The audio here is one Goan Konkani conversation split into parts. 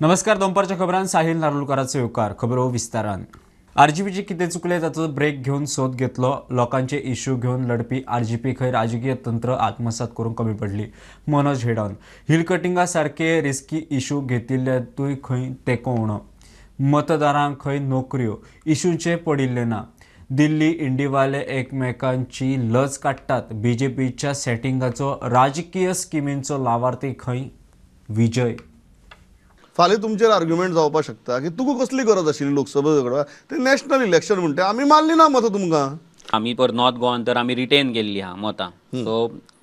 नमस्कार, दनपारच्या खबरांत साहिल नारुलकाराचो येवकार. खबरो विस्तारान. आरजीपीचे कितें चुकलें ताचो ब्रेक घेवन सोद घेतलो. लोकांचे इश्यू घेवन लढपी आरजीपी खंय राजकीय तंत्र आत्मसात करूंक कमी पडली. मनोज हेडन. हिल कटिंगा सारके रिस्की इश्यू घेतिल्ल्यातूय खंय तेंको उणो. मतदारांक खंय नोकऱ्यो इश्यूचें पडिल्लें ना. दिल्ली इंडीवाले एकमेकांची लज काडटात. बीजेपीच्या सेटिंगाचो राजकीय स्किमींचो लावार्थी खंय विजय. फाल्यां तुमचेर आर्ग्युमेंट जावपाक शकता की तुका कसली गरज आशिल्ली लोकसभा झगडपाक, ते नॅशनल इलेक्शन म्हणटा, आमी मारली ना मतां तुमकां. आमी पर नॉर्थ गोवान तर आमी रिटेन केल्ली आहा मतां, सो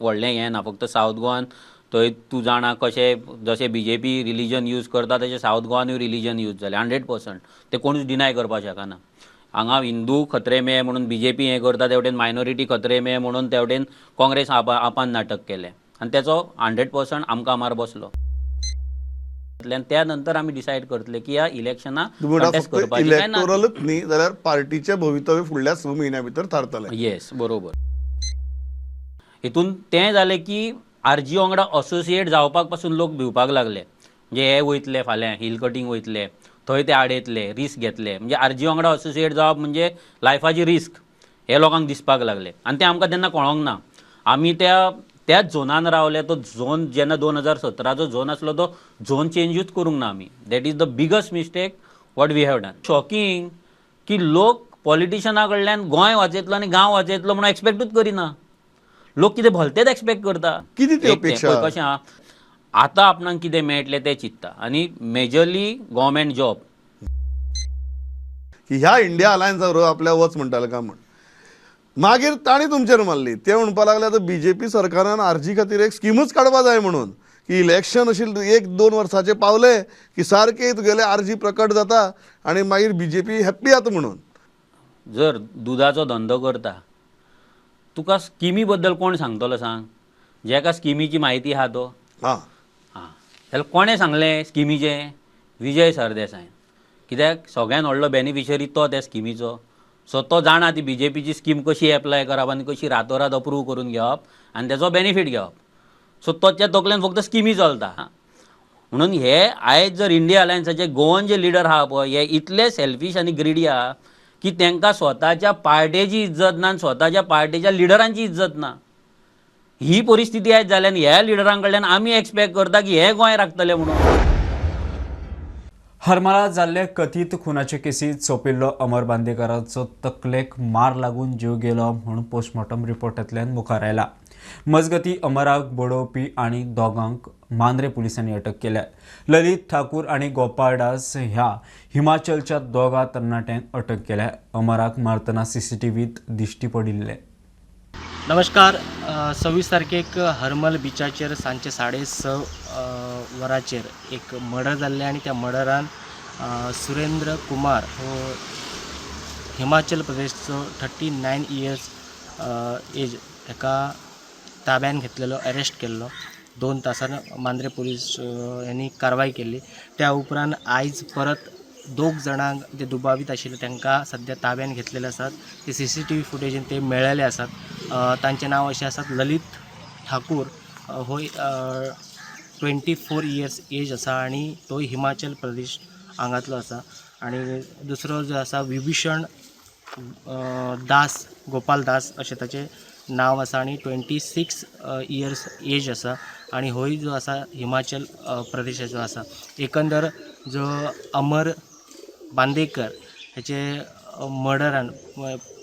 व्हडलें हें ना. फक्त सावथ गोवान थंय तूं जाणा कशें जशें बीजेपी रिलीजन यूज करता तशें सावथ गोवानूय रिलीजन यूज जालें 100%. तें कोणूच डिनाय करपाक शकना. हांगा हिंदू खतरे में म्हणून बीजेपी हें करता, तेवटेन मायनॉरिटी खतरे में म्हणून तेवटेन काँग्रेस आपान नाटक केलें आनी तेचो 100% आमकां मार बसलो. त्या नंतर आमी डिसायड करतले की ह्या इलेक्शनाक तुमी म्हणटा कंटेस्ट फक्त करपाचें काय ना. इलेक्टोरलच न्ही जाल्यार पार्टीचें भवितव्य फुडल्या 6 म्हयन्या भितर थारतलें. येस, बरोबर. हितून तें जालें की आरजी वांगडा असोसिएट जावपाक पासून लोक भिवपाक लागले. म्हणजे हे वयतले फाल्यां हिल कटींग वयतले, थंय ते आडयतले, रिस्क घेतले. म्हणजे आरजी वांगडा असोसिएट जावप म्हणजे लायफाची रिस्क हे लोकांक दिसपाक लागले आनी तें आमकां तेन्ना कळोंक ना. आमी त्याच झोनान रावले. तो झोन जेन्ना 2017चो झोन आसलो तो झोन चेंजूच करूंक ना आमी. That is the biggest mistake what we have done. Shocking की लोक पॉलिटिशना कडल्यान गोंय वाचयतलो आनी गांव वाचयतलो म्हणून एक्सपेक्टूच करिना. लोक कितें भलतेच एक्सपेक्ट करता. कितें ती एक तें, अपेक्षा? पळय कशें आहा आतां, आपणाक कितें मेळटलें तें चिंत्ता आनी मेजरली गव्हर्मेंट जॉब. की ह्या इंडिया अलायन्सा बरोबर आपल्या वच म्हणटाले काय म्हण. मागीर तांणी तुमचेर मारली. ते म्हणपाक लागले आतां बीजेपी सरकारान आरजी खातीर एक स्किमूच काडपा जाय म्हणून, की इलेक्शन अशी 1-2 वर्साचे पावले की सारके तुगेले आरजी प्रकट जाता आनी मागीर बीजेपी हॅप्पी जाता म्हणून. जर दुदाचो धंदो करता तुका स्किमी बद्दल कोण सांगतलो सांग? जेका स्किमीची म्हायती आहा तो. आं, आं, जाल्यार कोणें सांगलें स्किमीचें? विजय सरदेसायन. कित्याक सगळ्यान व्हडलो बेनिफिशरी तो त्या स्किमीचो. सो तो जाणा ती बीजेपीची स्कीम कशी एप्लाय करप आनी कशी रातोरात अप्रूव करून घेवप आनी तेचो बेनिफीट घेवप. सो तोच्या तकलेन फक्त स्किमी चलता. म्हणून हे आयज जर इंडिया अलायन्साचे गोवन जे लिडर आहा पळय, हे इतले सेल्फीश आनी ग्रिडी आहा की तांकां स्वताच्या पार्टेची इज्जत ना आनी स्वताच्या पार्टेच्या लिडरांची इज्जत ना. ही परिस्थिती आयज जाल्या आनी ह्या लिडरां कडल्यान आमी एक्सपेक्ट करता की हे गोंय राखतले म्हणून. हरमला जाल्ले कथीत खुनाचे केसीत सोंपिल्लो अमर बांदेकाराचो तकलेक मार लागून जीव गेलो म्हूण पोस्टमॉर्टम रिपोर्टांतल्यान मुखार आयला. मजगती अमराक बडोवपी आनी दोगांक मांद्रे पुलिसांनी अटक केल्या. ललित ठाकूर आनी गोपाळ दास ह्या हिमाचलच्या दोगां तरणाट्यांक अटक केल्या. अमराक मारतना सीसीटीव्हीत दिश्टी पडिल्ले. नमस्कार. 26 तारखेक हरमल बिचाचेर सांजचे 6:30 वरांचेर एक मर्डर जाल्लें आनी त्या मर्डरान सुरेंद्र कुमार हो हिमाचल प्रदेशचो 39 इयर्स एज ताका ताब्यान घेतलेलो, अरेस्ट केल्लो. 2 तासान मांद्रे पुलीस यांनी कारवाय केल्ली. त्या उपरांत आयज परत 2 जाणांक जे दुबावीत आशिल्ले तांकां सद्या ताब्यान घेतलेले आसात. ते सीसीटीव्ही फुटेजीन ते मेळ्ळेले आसात. तांचें नांव अशें आसात, ललित ठाकूर हो 24 इयर्स एज आसा आनी तो हिमाचल प्रदेश हांगांतलो आसा. आनी दुसरो जो आसा विभीषण दास, गोपाल दास अशें ताचें नांव आसा आनी 26 इयर्स एज आसा आनी होय जो आसा हिमाचल प्रदेशाचो आसा. एकंदर जो अमर बांदेकर हेचे मर्डरान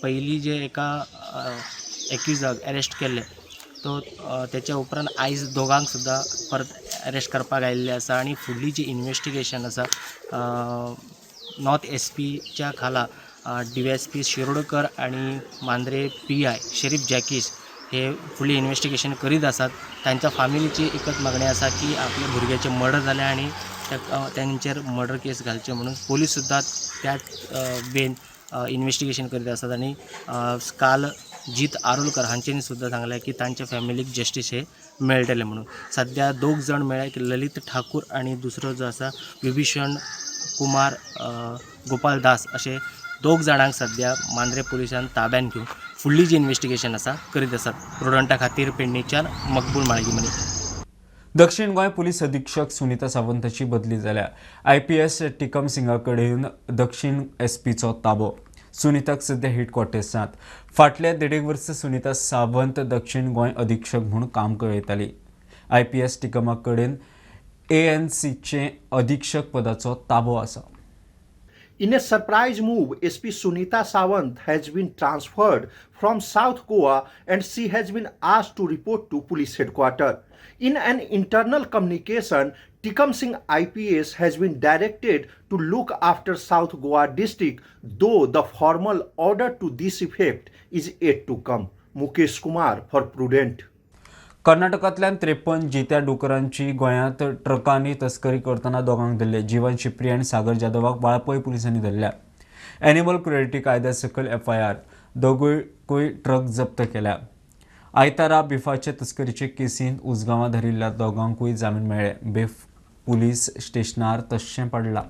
पयलीं जे एका एक्युजाक अरेस्ट केल्ले तो तेच्या उपरांत आयज दोगांक सुद्दां परत अरेस्ट करपाक आयिल्ले आसा. आनी फुडली जी इन्वेस्टिगेशन आसा नॉर्थ एस पीच्या खाला डीवायएसपी शिरोडकर आनी मांद्रे पीआय शरीफ जॅकीस हे फुडली इन्वेस्टिगेशन करीत आसात. तांच्या फामिलीची एकच मागणी आसा की आपल्या भुरग्याचें मर्डर जालें आनी तांचेर मर्डर केस घालचे म्हणून. पोलीस सुद्दां त्याच वेन इन्वेस्टिगेशन करीत आसात. आनी काल जीत आरोलकर हांच्यांनी सुद्दां सांगलें की तांच्या फॅमिलीक जस्टीस हे मेळटलें म्हणून. सद्या 2 जाण मेळ्ळे की ललित ठाकूर आनी दुसरो जो आसा विभीषण कुमार गोपाल दास अशे 2 जाणांक सद्या मांद्रे पुलिसान ताब्यान घेवन फुडली जी इन्वेस्टिगेशन आसा करीत आसात. प्रुडंटा खातीर पेडणेच्यान मकबूल माळगीमनी. दक्षिण गोंय पुलीस अधीक्षक सुनीता सावंताची बदली जाल्या. IPS Tikam सिंगा कडेन दक्षिण एसपीचो ताबो. सुनीताक सध्या हेड क्वॉर्टर्सांत. फाटल्या 1.5 वर्स सुनीता सावंत दक्षिण गोंय अधीक्षक म्हूण काम पळयताली. IPS टिकमा कडेन ANCचे अधीक्षक पदाचो ताबो आसा. In a surprise move, SP Sunita Sawant has been transferred from South Goa and she has been asked to report to police headquarters. In an internal communication, Tikam Singh IPS has been directed to look after South Goa district, though the formal order to this effect is yet to come. Mukesh Kumar for Prudent. कर्नाटकांतल्यान 53 जित्या डुकरांची गोंयांत ट्रकांनी तस्करी करतना दोगांक धरले. जीवन शिप्री आनी सागर जाधवाक वाळपय पुलिसांनी धरल्या. एनिमल क्रुएल्टी कायद्या सकयल FIR. दोगूय ट्रक जप्त केल्या. आयतारा बिफाचे तस्करीचे केसींत उजगांवां धरिल्ल्या दोगांकूय जामीन मेळ्ळे. बेफ पुलीस स्टेशनार तशें पडलां.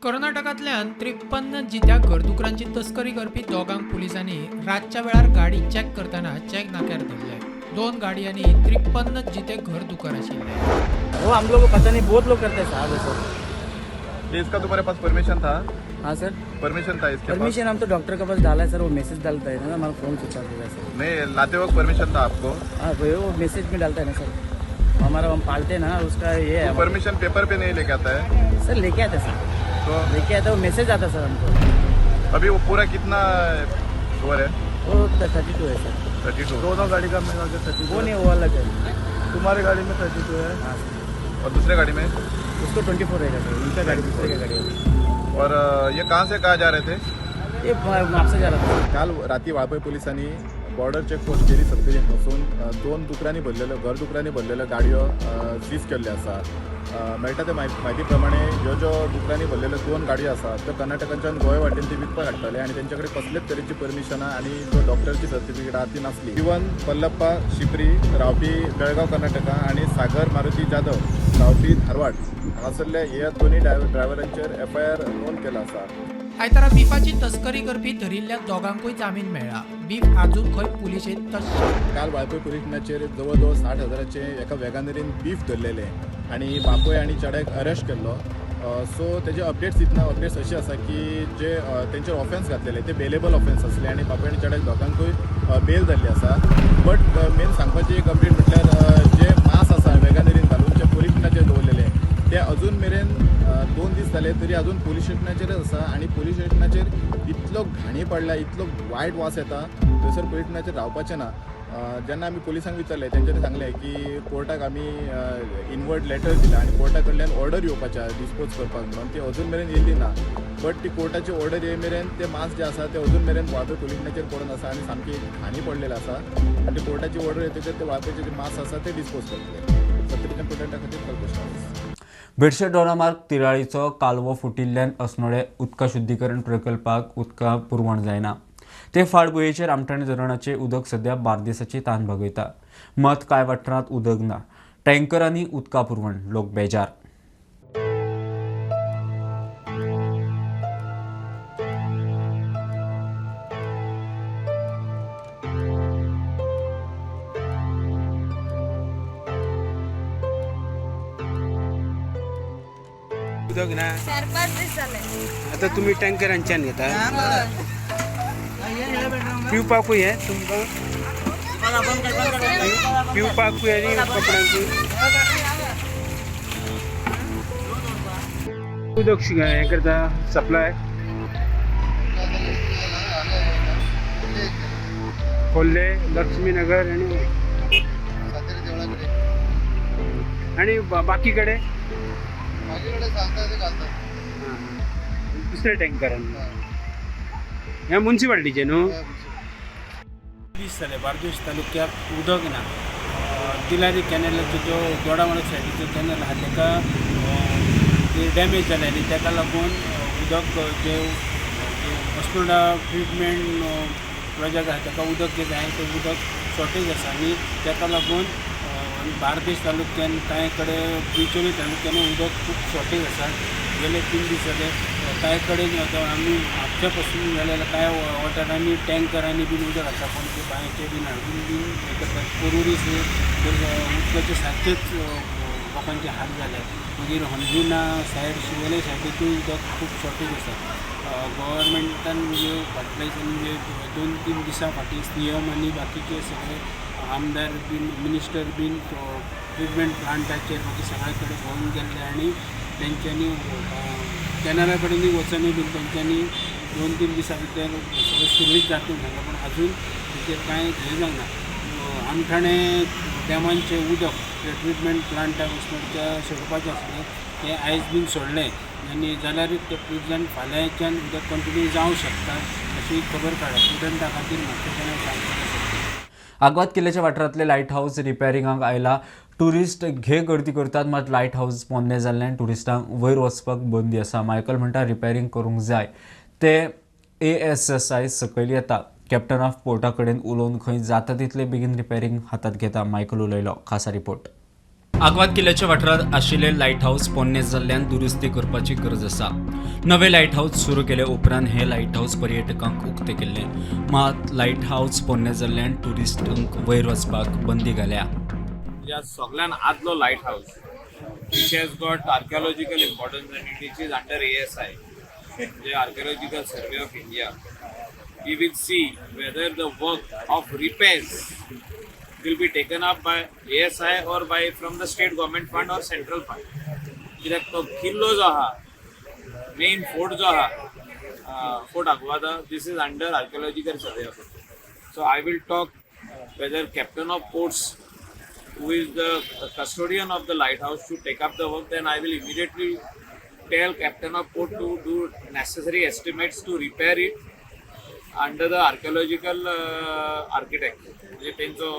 कर्नाटकांतल्यान 53 जित्या घरदुकरांची तस्करी करपी दोगांक पुलिसांनी रातच्या वेळार गाडी चॅक करतना चेक नाक्यार धरले. 2 गाडयांनी 53 जिते घर दुकर आशिल्ले. वो हम लोग को पता नहीं, बहुत लोग करते हैं साहब ऐसा. इसका तुम्हारे पास परमिशन था? हाँ सर, परमिशन था इसके पास? परमिशन हम तो डॉक्टर के पास डाला है सर, वो मैसेज डालता है ना, हमारा फोन स्विच ऑफ हो गया सर. नहीं, लाते वक्त परमिशन था आपको? हाँ, वो मैसेज में डालता है ना सर, हमारा हम पालते हैं ना उसका ये है. परमिशन पेपर पे नहीं लेके आता है सर? लेके आते सर, तो लेके आता, वो मैसेज आता सर हमको. अभी वो पूरा कितना सुअर है? वो 32 है सर. 32. दोनों गाड़ी का मिला के 32. वो नहीं, वो अलग है. तुम्हारी गाड़ी में 32 है? हाँ सर. और दूसरे गाड़ी में? उसको 24 रहेगा सर, उनका गाड़ी, दूसरे का गाड़ी है. और ये कहाँ से कहाँ जा रहे थे? ये आपसे जा रहा था. काल राती वाळपय पोलिसांनी बॉर्डर चेक पोस्ट केली सत्तरी हांगासून 2 दुकरांनी भरलेल्यो, घर दुकरांनी भरलेल्यो गाडयो सीज केल्ल्यो आसा. मेळटा ते म्हायती प्रमाणे ह्यो ज्यो दुकरांनी भरलेल्यो 2 गाडयो आसा त्यो कर्नाटकाच्यान गोंय वाटेन ती विकपाक हाडटाले आनी तेंचे कडेन कसलेच तरेची परमिशनां आनी जो डॉक्टरची सर्टिफिकेट आहा ती नासली. जीवन पल्लप्पा शिपरी रावपी बेळगांव कर्नाटका आनी सागर मारुती जाधव रावपी धारवाड हांगासरल्या ह्या दोनूय ड्रायव्हरांचेर FIR नोंद केला आसा. आयतारा बिफाची तस्करी करपी धरिल्ल्या दोगांकूय जामीन मेळ्ळा. बीफ आजून खंय पुलिशेंत तशें. काल वाळपय पुलीस स्टेशनाचेर जवळ जवळ 60,000 एका वेगानरीन बीफ धरलेले आनी बापूय आनी चेड्याक अरेस्ट केल्लो. सो तेजे अपडेट्स दितना अपडेट्स अशी आसा की जे तेंचेर ऑफेन्स घातलेले ते बेलेबल ऑफेन्स आसले आनी बापूय आनी चेड्याक दोगांकूय बेल जाल्ली आसा. बट मेन सांगपाची एक अपडेट म्हटल्यार जे मास आसा वेगानरीन घालून जे पुलीस स्टेशनाचेर दवरलेले ते अजून मेरेन 2 दीस जाले तरी अजून पुलीस स्टेशनाचेरच आसा आनी पुलीस स्टेशनाचेर इतलो घाणी पडला, इतलो वायट वास येता, थंयसर पुलीस स्टेशनाचेर रावपाचें ना. जेन्ना आमी पुलिसांक विचारलें तेंच्यांनी सांगलें की कोर्टाक आमी इनवर्ड लेटर दिला आनी कोर्टा कडल्यान ऑर्डर येवपाची आहा डिस्पोज करपाक म्हणून, ती अजून मेरेन येयली ना. बट ती कोर्टाची ऑर्डर येय मेरेन ते मास जे आसा ते अजून मेरेन वाळपय पुलीस स्टेशनाचेर पडून आसा आनी सामकी घाणी पडलेली आसा आनी ती कोर्टाची ऑर्डर येतकच ते वाळपयचे जे मास आसा ते डिस्पोज करतले. सत्तरीच्या प्रुडंटा खातीर कल्पेश. भेडशे दोडामार्ग तिराळीचो कालवो फुटिल्ल्यान अस्नोडें उदका शुद्धीकरण प्रकल्पाक उदका पुरवण जायना. ते फाटभुंयेचेर आमठाणे धरणाचें उदक सध्या बार्देसाची तान भागयता. मत कांय वाठारांत उदक ना. टँकरांनी उदका पुरवण, लोक बेजार. उदक ना 4-5 दीस जाले. आता तुम्ही टँकरांच्यान घेता? पिवपाकूय हें तुमकां पिवपाकूय आनी कपड्यांकूय उदक हें करता सप्लाय खोर्ले, लक्ष्मीनगर आनी आनी बाकी कडेन दुसऱ्या टँकरान ह्या मुन्सिपाल्टीचे न्हू. दीस जाले बार्देश तालुक्याक उदक ना. तिलारी कॅनलाचो जो दोडामार्ग सायडीचो कॅनल आहा तेका डॅमेज जालें आनी तेका लागून उदक जे अस्नोडा ट्रिटमेंट प्रोजेक्ट आहा तेका उदक जें जाय तें उदक शॉर्टेज आसा आनी तेका लागून बार्देश तालुक्यान कांय कडेन बिचोली तालुक्यान उदक खूब शॉर्टेज आसा. गेले 3 दीस जाले कांय कडेन आतां आमी म्हापशा पासून जाल्यार कांय वाठारांनी टँकरांनी बीन उदक घालता, पूण ते बांयचें बीन हाडून बीन हें करतात. पर्वरी उदकाचे सारकेच लोकांचे हाल जाले. मागीर हणजुणा सायड शिवोले सायडीकूय उदक खूब शॉर्टेज आसा. गव्हर्मेंटान म्हणजे फाटल्या दिसांनी म्हणजे 2-3 दिसां फाटीं सीएम आनी बाकीचे सगळे आमदार बीन मिनिस्टर बीन ट्रिटमेंट प्लांटाचेर बाकी सगळे कडेन भोंवून गेल्ले आनी तेंच्यांनी कॅनला कडेनूय वचनूय बीन तेंच्यांनी 2-3 दिसां भितर सगळें सुरळीत जातलें सांगलां, पूण अजून तेचेर कांय हें जावंक ना. आमठाणे डॅमांचें उदक ट्रिटमेंट प्लांटाक वचून सोडपाचें आसलें तें आयज बीन सोडलें आनी जाल्यारूय तें प्रिजन फाल्यांच्यान उदक कंटिन्यू जावं शकता अशी खबर काडल्या. प्रुडंटा खातीर म्हापशेंच्यान सांगपाक शकता. आगवाद किल्ल्याच्या वाठारांतले लायट हाऊस रिपेरिंगाक आयला. टुरिस्ट घे गर्दी करतात, मात लायट हाऊस पोन्नें जाल्ल्यान टुरिस्टांक वयर वचपाक बंदी आसा. मायकल म्हणटा रिपेरींग करूंक जाय ते ASSI सकयल येता. कॅप्टन ऑफ पोर्टा कडेन उलोवन खंय जाता तितले बेगीन रिपेरींग हातांत घेता. मायकल उलयलो. खासा रिपोर्ट. आगवाद किल्ल्याच्या वाठारांत आशिल्ले लायट हाऊस पोन्नें जाल्ल्यान दुरुस्ती करपाची गरज आसा. नवे लायट हाऊस सुरू केले उपरांत हे लायट हाऊस पर्यटकांक उक्तें केल्लें, मात लायट हाऊस पोन्नें जाल्ल्यान टुरिस्टांक वयर वचपाक बंदी घाल्या. ह्या सगळ्यान आदलो light house which has got archaeological importance and it is under ASI, म्हणजे Archaeological Survey of India. We will see whether the work of repairs will be taken up by ASI or by from the state government fund or central fund. कित्याक तो किल्लो जो आहा, मेन फोर्ट जो आहा, Fort Aguada, this is under Archaeological Survey of India. So I will talk whether Captain of Ports, who is the custodian of the lighthouse, to take up the work. Then I will immediately tell Captain of Port to do necessary estimates to repair it under the archaeological architect. म्हणजे तेंचो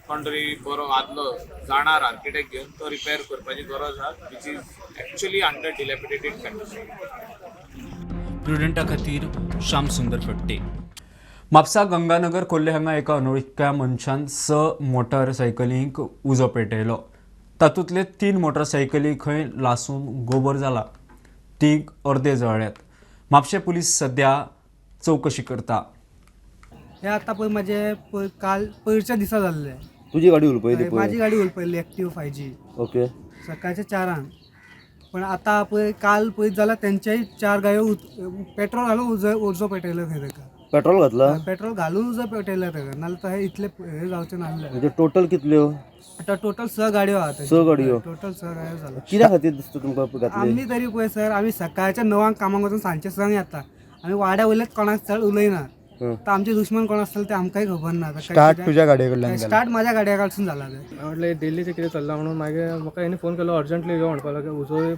कोण तरी बरो आदलो जाणार आर्किटेक्ट घेवन तो रिपेर करपाची गरज आहा, which is actually under dilapidated condition. प्रुडंटा खातीर श्याम सुंदर फट्टे. म्हापसा गंगानगर कोल्ले हांगा एका अनोळख्या मनशान 6 मोटरसायकलींक उजो पेटयलो. तातूंतले 3 मोटरसायकली खंय लासून गोबर जाला, 3 अर्दे जळ्ळ्यात. म्हापशें पुलीस सद्या चवकशी करता. हे आतां पळय म्हाजे काल पयरच्या दिसा जाल्लें. तुजी गाडी हुलपयली? म्हाजी गाडी हुलपयली एक्टिव 5G. Okay. सकाळच्या 4 पण आतां पळय काल पळयत जाल्यार तेंच्याय 4 गाडयो पेट्रोल घालून उजो पेटयलो खंय ताका. पेट्रोल घातला? पेट्रोल घालून उजो पेटयला ताका, नाल्यार तशें इतले हे जावचें नासलें. म्हणजे टोटल कितल्यो? आतां टोटल 6 गाडयो आहा. 6 गाडयो टोटल 6 गाडयो जाला. कित्या खातीर दिसता तुमकां घातली? आमी तरी पळय सर, आमी सकाळच्या 9 कामाक वचून सांजचे 6 येता. आमी वाड्या वयल्याच कोणाक चड उलयना. तर आमचे दुश्मन कोण आसतले ते आमकांय खबर ना. स्टार्ट तुज्या गाडये कडल्यान? स्टार्ट म्हाज्या गाडये कडसून जाला तें. म्हटलें दिल्लीचें कितें चल्लां म्हणून मागीर म्हाका हेणी फोन केलो अर्जंटली यो म्हणपाक लागलो, उजो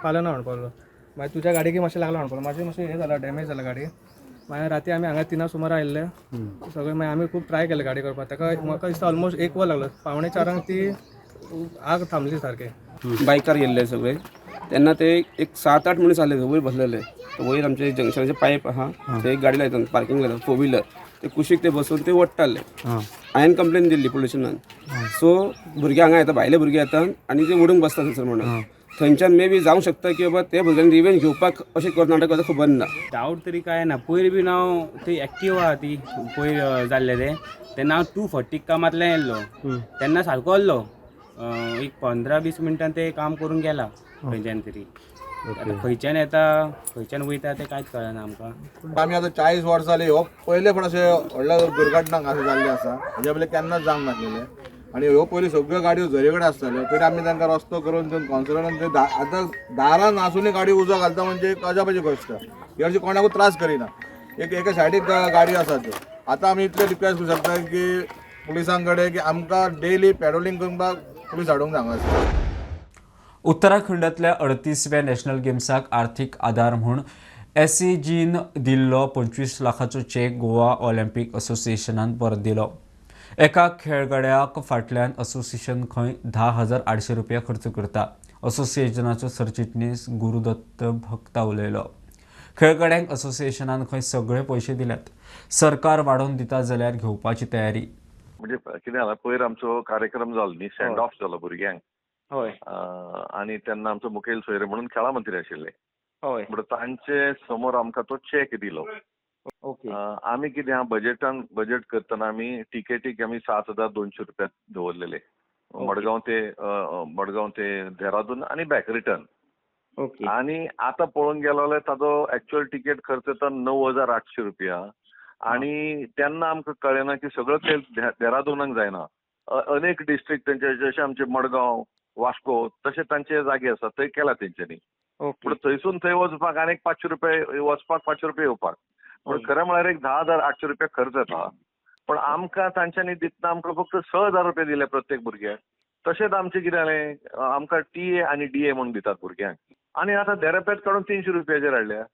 पालो ना म्हणपाक लागलो. मागीर तुज्या गाडयेक मातशें लागलां म्हणपाक लागलो, म्हाजें मातशें हें जाला, डॅमेज जाला गाडी. मागीर राती आमी हांगा 3 सुमार आयिल्ले सगळे. मागीर आमी खूब ट्राय केलें गाडी करपाक. ताका म्हाका दिसता ऑलमोस्ट 1 वर लागलो. 3:45 ती आग थांबली सारकें. बायकार गेल्ले सगळे तेन्ना ते एक 7-8 मनीस आसले वयर बसलेले. वयर आमचे जंक्शनाचे पायप आहा ते एक गाडी लायतात, पार्किंग लायतात 4 व्हिलर, ते कुशीक ते बसून ते ओडटाले. हांवें कंप्लेन दिल्ली पोलिसांक. सो भुरगे हांगा येता, भायले भुरगे येतात आनी ते ओडूंक बसता थंयसर म्हणून. थंयच्यान मे बी जावंक शकता की बाबा ते भुरग्यांनी रिवेंज घेवपाक अशें कर्नाटक खबर ना. डावट तरी काय ना. पयर बीन हांव ती एक्टिवा आहा ती पयर जाल्लें तें, तेन्ना हांव 240 कामांतल्यान येयल्लो तेन्ना सारको आहलो. एक 15-20 मिनटान ते काम करून गेला खंयच्यान तरी. आतां खंयच्यान येता खंयच्यान वयता तें कांयच कळना आमकां. आमी आतां 40 वर्सां जाली हो पयले फावट अशें व्हडल्या दुर्घटना अशें जाल्लें आसा. हेज्या पयलीं केन्नाच जावंक नासलेलें. आनी ह्यो पयलीं सगळ्यो गाडयो झरे कडेन आसताल्यो, तरी आमी तांकां रस्तो करून दिवन कावन्सिलरान ते आतां दारान आसुनूय गाडी उजो घालता म्हणजे एक अजापाची गोश्ट. ही अशी कोणाकूच त्रास करिना. एक एका सायडीक गाडी आसा त्यो. आतां आमी इतलें रिक्वेस्ट करूं शकता की पुलिसां कडेन की आमकां डेली पेट्रोलिंग करपाक पुलीस हाडूंक जाय हांगासर. उत्तराखंडांतल्या 38व्या नॅशनल गेम्साक आर्थीक आदार म्हूण एसईजीन दिल्लो 25 लाखाचो चेक गोवा ऑलिम्पीक असोसिएशनान परत दिलो. एका खेळगड्याक फाटल्यान असोसिएशन खंय 10,800 रुपया खर्च करता. असोसिएशनाचो सरचिटणीस गुरुदत्त भक्ता उलयलो. खेळगड्यांक असोसिएशनान खंय सगळे पयशे दिल्यात, सरकार वाडोवन दिता जाल्यार घेवपाची तयारी. म्हणजे कितें जाला, पयर आमचो कार्यक्रम जालो न्ही, सेंड ऑफ जालो भुरग्यांक. हय. आनी तेन्ना आमचो मुखेल सोयरे म्हणून खेळा मंत्री आशिल्ले. हय. म्हणून तांचे समोर आमकां तो चॅक दिलो. ओके. आमी कितें आहा, बजेटान बजेट करतना आमी टिकेटीक आमी 7200 रुपया दवरलेले, मडगांव ते देहरादून आनी बॅक रिटर्न. आनी आतां पळोवंक गेलो जाल्यार ताजो एक्चुअल टिकेट खर्च येता 9800 रुपया. आनी तेन्ना आमकां कळ्ळें ना की सगळो खेळ देहरादूनाक जायना, अनेक डिस्ट्रिक्ट तेंचे, जशे आमचे मडगांव, वास्को, तशे तांचे जागे आसा, थंय केला तेंच्यांनी. पूण थंयसून थंय वचपाक आनीक 500 रुपया वचपाक, 500 रुपया येवपाक, पूण खरें म्हळ्यार एक 10,800 रुपया खर्च येता. पण आमकां तांच्यांनी दितना आमकां फक्त 6000 रुपया दिले प्रत्येक भुरग्याक. तशेंच आमचें कितें जालें, आमकां टीए आनी डीए म्हणून दितात भुरग्यांक, आनी आतां देरेपेत काडून 300 रुपयाचेर हाडल्या.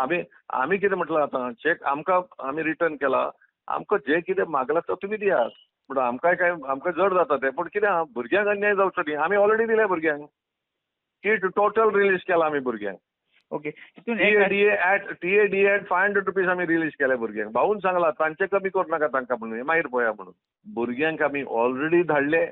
आमी आमी कितें म्हटलां, आतां चॅक आमकां आमी रिटर्न केला, आमकां जे कितें मागलां तो तुमी दियात. पूण आमकांय काय आमकां जड जाता तें, पूण कितें आहा, भुरग्यांक अन्याय जावचो न्ही. आमी ऑलरेडी दिले भुरग्यांक, किट टोटल रिलीज केला आमी भुरग्यांक. तितून TA DA at 500 rupees आमी रिलीज केले भुरग्यांक. भाऊन सांगला तांचे कमी करूं नाका तांकां म्हणून, मागीर पळया म्हणून. भुरग्यांक आमी ऑलरेडी धाडले,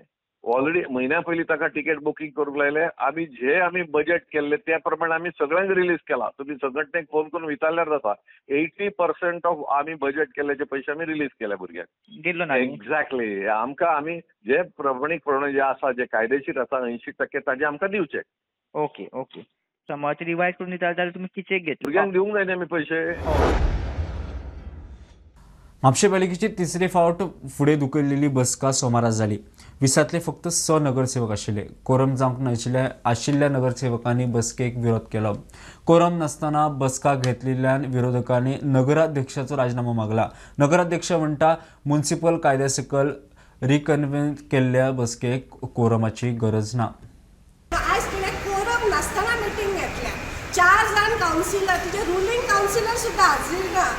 ऑलरेडी म्हयन्या पयलीं ताका टिकेट बुकींग करूंक लायले. आमी जे आमी बजेट केल्ले त्या प्रमाणे आमी सगळ्यांक रिलीज केला. तुमी संघटनेक फोन करून विचारल्यार जाता, 80% ऑफ आमी बजेट केल्ल्याचे पयशे आमी रिलीज केले भुरग्यांक. दिलो ना न्ही? एक्झॅक्टली. आमकां आमी जे प्रमाणीकपणान जे आसा, जे कायदेशीर आसा 80% ताजे आमकां दिवचे. ओके ओके समज रिवायज करून दिता जाल्यार तुमी किचेक घेतले? भुरग्यांक दिवंक जाय न्ही आमी पयशे. म्हापशें पालिकेची तिसरे फावट फुडें धुकल्लेली बसका सोमारा जाली. 20तांतले फक्त 6 नगरसेवक आशिल्ले. कोरम जावंक नाशिल्ल्या आशिल्ल्या नगरसेवकांनी बसकेक विरोध केलो. कोरम नासतना बसका घेतलेल्यान विरोधकांनी नगराध्यक्षाचो राजीनामो मागला. नगराध्यक्ष म्हणटा, म्युनिसिपल कायद्या सकयल रिकन्वीन केल्ल्या बसकेक कोरमाची गरज ना. आज तिणें कोरम नासतना मिटींग घेतल्या. चार जाण कावन्सिलर, तिचे रुलींग कावन्सिलर सुद्दां हाजीर ना.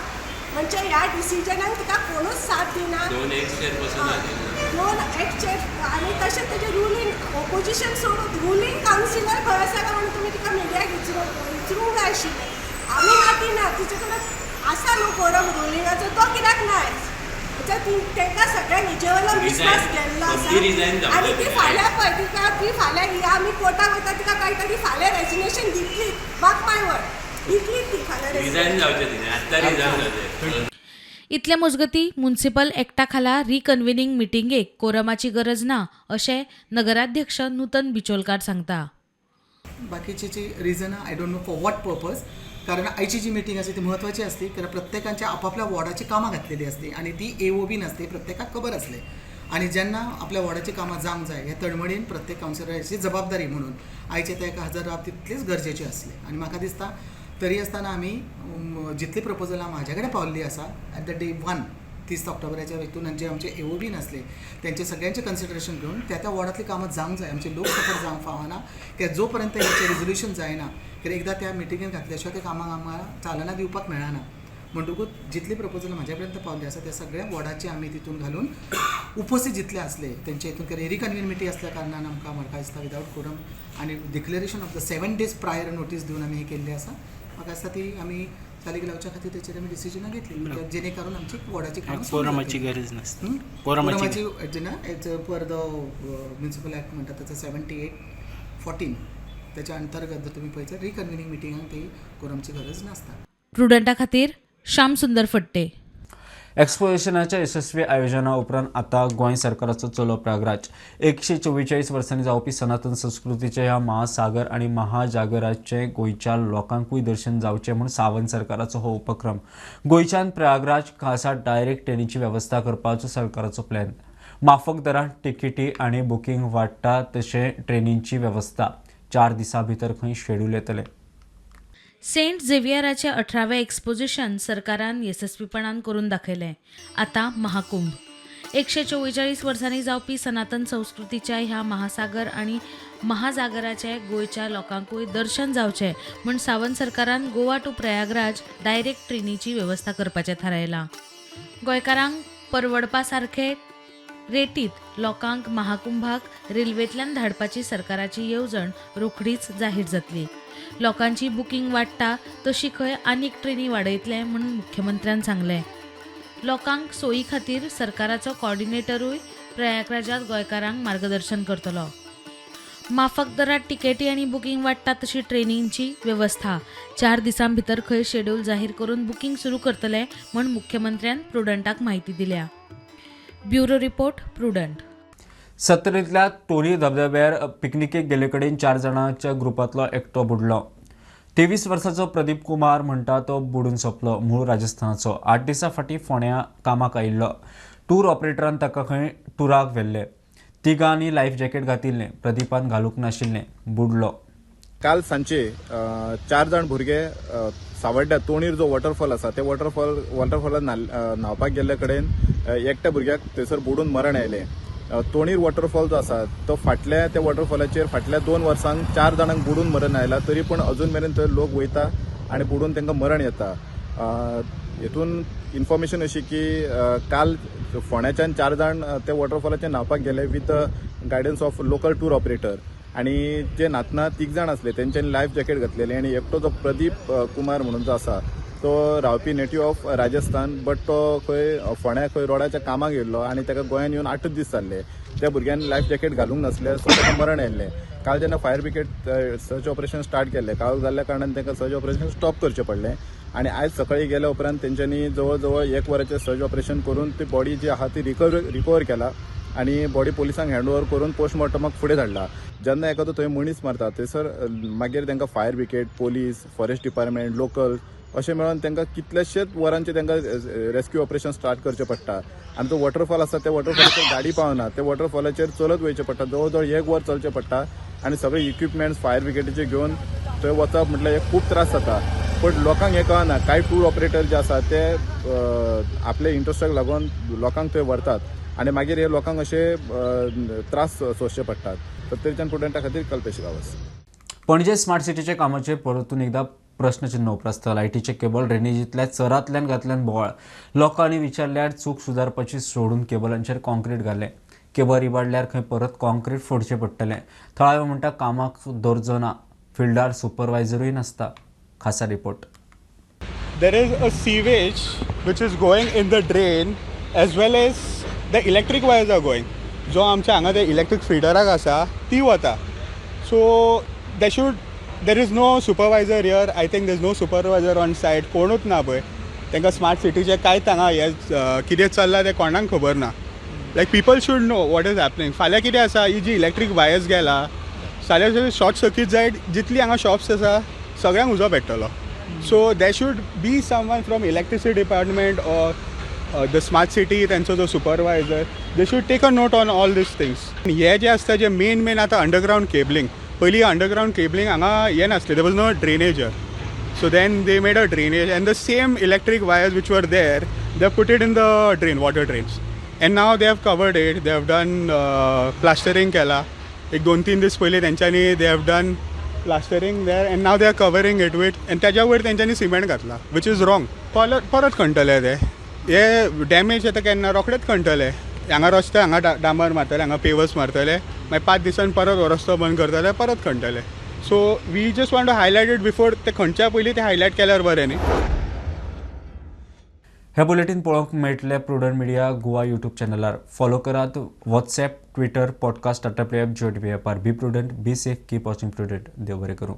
म्हणजे ह्या डिसिजनाक तिका कोणूच साथ दिना. दोन एक्स चेअरपर्सन हाजीर ना. दोन एक्स चेअर, आनी तशें तेजे रुलींग, ओपोजिशन सोडून रुलींग कावन्सिलर खंय आसा काय म्हणून तुमी तिका मिडियाक विचारूंक जाय आशिल्लें. आमी ना ती ना, तिचे कडेन आसा न्हू कोरम रुलिंगाचो, तो कित्याक ना आयज? म्हणजे तांकां सगळ्यांक हेजे वयलो विस्वास गेल्लो आसा. आनी ती फाल्यां पळय, तिका ती फाल्यां ही आमी कोर्टाक वयता, तिका कळटा ती फाल्यां रेजिग्नेशन दितली, मार्क माय वर्ड, दितली ती फाल्यां. रिझायन जावचें तिणें, आत्तां रिझायन जावचें. इतले मजगती म्युनिसिपल एक्टा खाला रिकन्व्हिनिंग मिटिंगेक कोरमाची गरज ना अशें नगराध्यक्ष नूतन बिचोलकार सांगता. बाकीची जी रिजनां I don't know for what purpose, कारण आयची जी मिटींग आसली ती म्हत्वाची आसली, कारण प्रत्येकांच्या आपापल्या वॉर्डाची कामां घातलेली आसली आनी ती ए ओ बी नासली, प्रत्येकाक खबर आसलें. आनी जेन्ना आपल्या वॉर्डाची कामां जावंक जाय हे तळमळीन प्रत्येक कावन्सिलराची जबाबदारी म्हणून आयचे ते हजर रावप तितलीच गरजेची आसली. आनी म्हाका दिसता तरी आसतना आमी जितली प्रपोजलां म्हाज्या कडेन पावल्ली आसा एट the day one, 30 ऑक्टोबराच्या हितून जे आमचे ए ओ बी नासले तेंचे सगळ्यांचे कन्सिडरेशन घेवन त्या त्या वॉर्डांतली कामां जावंक जाय. आमचे लोक सफर जावंक फावना कित्याक जो पर्यंत हेचें रेजोल्युशन जायना, कित्याक एकदां त्या मिटिंगेन घातल्या शिवाय त्या कामाक आमकां चालना दिवपाक मेळना. म्हणटकूच जितली प्रपोजलां म्हाज्या पर्यंत पावली आसा त्या सगळ्या वॉर्डाचे आमी तितून घालून उपस्थित जितले आसले तेंचे हितून, कित्याक रिकन्वीन मिटींग आसल्या कारणान आमकां म्हाका दिसता विदावट कोरम आनी declaration of the 7 days prior notice दिवन आमी हें केल्लें आसा. म्हाका दिसता ती आमी चालीक लावच्या खातीर तेचेर आमी डिसिजनां घेतली, कित्याक जेणे करून आमची वॉर्डाची कामां सुरू कोरमाची जातली. गरज नासता. हं? कोरमाची कोरमाची ना, as per the municipal act म्हणटा ताचो 78(14) त्याच्या अंतर्गत जर तुमी पळयत जाल्यार रिकन्विनींग मिटिंगाक ती कोरमची गरज नासता. प्रुडंटा खातीर श्याम सुंदर फट्टे. एक्सपोजिशनाच्या यशस्वी आयोजना उपरांत आतां गोंय सरकाराचो चलो प्रयागराज. 144 वर्सांनी जावपी सनातन संस्कृतीच्या ह्या महासागर आनी महाजागराचें गोंयच्या लोकांकूय दर्शन जावचें म्हूण सावंत सरकाराचो हो उपक्रम. गोंयच्यान प्रयागराज खासा डायरेक्ट ट्रेनीची वेवस्था करपाचो सरकाराचो प्लॅन. माफक दरांत तिकेटी आनी बुकींग वाडटा तशें ट्रेनींची वेवस्था. 4 दिसां भितर खंय शेड्यूल येतलें. सेंट झेवियराचें 18वें एक्सपोजिशन सरकारान येसस्वीपणान करून दाखयलें. आतां महाकुंभ. 144 वर्सांनी जावपी सनातन संस्कृतीच्या ह्या महासागर आनी महाजागराचें गोंयच्या लोकांकूय दर्शन जावचें म्हूण सावंत सरकारान गोवा टू प्रयागराज डायरेक्ट ट्रेनीची वेवस्था करपाचें थारायलां. गोंयकारांक परवडपा सारखे रेटीत लोकांक महाकुंभाक रेल्वेंतल्यान धाडपाची सरकाराची येवजण रोखडीच जाहीर जातली. लोकांची बुकींग वाडटा तशी खंय आनीक ट्रेनी वाडयतले म्हूण मुख्यमंत्र्यान सांगलें. लोकांक सोयी खातीर सरकाराचो कॉर्डिनेटरूय प्रयागराजात गोंयकारांक मार्गदर्शन करतलो. माफक दरात तिकेटी आनी बुकींग वाडटा तशी ट्रेनींची वेवस्था 4 दिसां भितर खंय शेड्यूल जाहीर करून बुकींग सुरू करतले म्हूण मुख्यमंत्र्यान प्रुडंटाक म्हायती दिल्या. Bureau report, Prudent. सत्तरींतल्या तोरी धबधब्यार पिकनिकेक गेले कडेन 4 जाणांच्या ग्रुपांतलो एकटो बुडलो. 23 वर्साचो प्रदीप कुमार म्हणटा तो बुडून सोंपलो. मूळ राजस्थानाचो. 8 दिसां फाटीं फोंड्या कामाक आयिल्लो. टूर ऑपरेटरान ताका खंय टुराक व्हेल्ले. तिगांनी लायफ जॅकेट घातिल्लें, प्रदीपान घालूंक नाशिल्लें, बुडलो. काल सांजचे 4 जाण भुरगे सावड्ड्या तोणीर जो वॉटरफॉल आसा ते वॉटरफॉलान न्हांवपाक गेल्ले कडेन एकट्या भुरग्याक थंयसर बुडून मरण आयलें. तोणीर वॉटरफॉल जो आसा तो फाटल्या त्या वॉटरफॉलाचेर फाटल्या 2 वर्सांक 4 जाणांक बुडून मरण आयला, तरी पूण अजून मेरेन थंय लोक वयता आनी बुडून तांकां मरण येता. हेतून इन्फॉर्मेशन अशी की काल फोंड्याच्यान 4 जाण त्या वॉटरफॉलाचेर न्हांवपाक गेले with guidance of local tour operator आनी जे न्हातना 3 जाण आसले तेंच्यांनी लायफ जॅकेट घातलेले आनी एकटो जो प्रदीप कुमार म्हणून जो आसा तो रावपी नेटिव्ह ऑफ राजस्थान, बट तो खंय फोंड्या खंय रोडाच्या कामाक येयल्लो आनी ताका गोंयान येवन 8 दीस जाल्ले. त्या भुरग्यान लायफ जॅकेट घालूंक नासलें, सो ताका मरण आयिल्लें. काल जेन्ना fire brigade search operation start केल्लें, काल जाल्ल्या कारणान तांकां सर्च ऑपरेशन स्टॉप करचें पडलें आनी आयज सकाळीं गेल्या उपरांत तेंच्यांनी जवळ जवळ 1 वराचें सर्च ऑपरेशन करून ती बॉडी जी आहा ती रिकवर केला आनी बॉडी पोलिसांक हँड ओवर करून पोस्टमॉर्टमाक फुडें धाडला. जेन्ना एखादो थंय मनीस मारता थंयसर मागीर तांकां fire brigade, police, forest department, local अशें मेळून तांकां कितलेशेच वरांचे तांकां रेस्क्यू ऑपरेशन स्टार्ट करचें पडटा. आनी तो वॉटरफॉल आसा त्या वॉटरफॉलाचेर गाडी पावना, त्या वॉटरफॉलाचेर चलत वयचें पडटा, जवळ जवळ 1 वर चलचें पडटा आनी सगळे इक्विपमेंट्स फायर ब्रिगेडीचे घेवन थंय वचप म्हटल्यार हे खूब त्रास जाता. पण लोकांक हें कळना, कांय टूर ऑपरेटर जे आसा ते आपले इंट्रस्टाक लागून लोकांक थंय व्हरतात आनी मागीर हे लोकांक अशे त्रास सोंसचे पडटात. सत्तरीच्यान प्रुडंटा खातीर कल्पेश गांवस. पणजे स्मार्ट सिटीच्या कामाचेर परतून एकदा प्रश्नचिन्ह उप्रासता. लायटीचे केबल ड्रेनेजींतल्या चरांतल्यान घातल्यान बोवाळ. लोकांनी विचारल्यार चूक सुदारपाची सोडून केबलांचेर कॉन्क्रीट घालें. केबल इबाडल्यार खंय परत कॉन्क्रीट फोडचें पडटलें. थळावे म्हणटा कामाक दर्जो ना, फिल्डार सुपरवायझरूय नासता. खासा report. There is a sewage which is going in the drain as well as the electric wires are going. जो आमच्या हांगा ते इलेक्ट्रीक फिडराक आसा ती वता. So there is no supervisor here. I think there is no supervisor on site. कोणूच ना पळय. तांकां स्मार्ट सिटीचें कांयच हांगा हें कितें चल्लां तें कोणाक खबर ना. Like people should know what is happening. फाल्यां कितें आसा, ही जी इलेक्ट्रीक वायर्स गेला फाल्यां शॉर्ट सर्कीट जायत जितली हांगा शॉप्स आसा सगळ्यांक उजो पेट्टलो. So there should be someone from electricity department or the smart city तेंचो जो supervisor, they should take a note on all these things. हे जे आसता जे मेन मेन आतां अंडरग्रावंड केबलिंग, पयलीं अंडरग्रावंड केबलिंग हांगा हें नासलें, there was no drainage. So then they made a drainage and the same electric wires which were there they put it in the drain, water drains, and now they have covered it. They have done plastering केला एक 2-3 दीस पयलीं तेंच्यांनी. They have done plastering there and now they are covering it with, आनी तेज्या वयर तेंच्यांनी सिमेंट घातला, which is wrong. परत खणटले ते, हे डॅमेज आतां केन्ना रोखडेच खणटले. हांगा रस्ते हांगा डांबर मारतले, हांगा पेवर्स मारतले, मागीर 5 दिसान परत हो रस्तो बंद करतले, परत खणटले. So we just want to highlight it before ते खणच्या पयलीं ते हायलायट केल्यार बरें न्ही. हे बुलेटीन पळोवंक मेळटलें प्रुडंट मिडिया गोवा यूट्यूब चॅनलार. फॉलो करात WhatsApp, Twitter, podcast, Tata Play app, Jio TV ॲपार. Be prudent, be safe, keep watching Prudent. देव बरें करूं.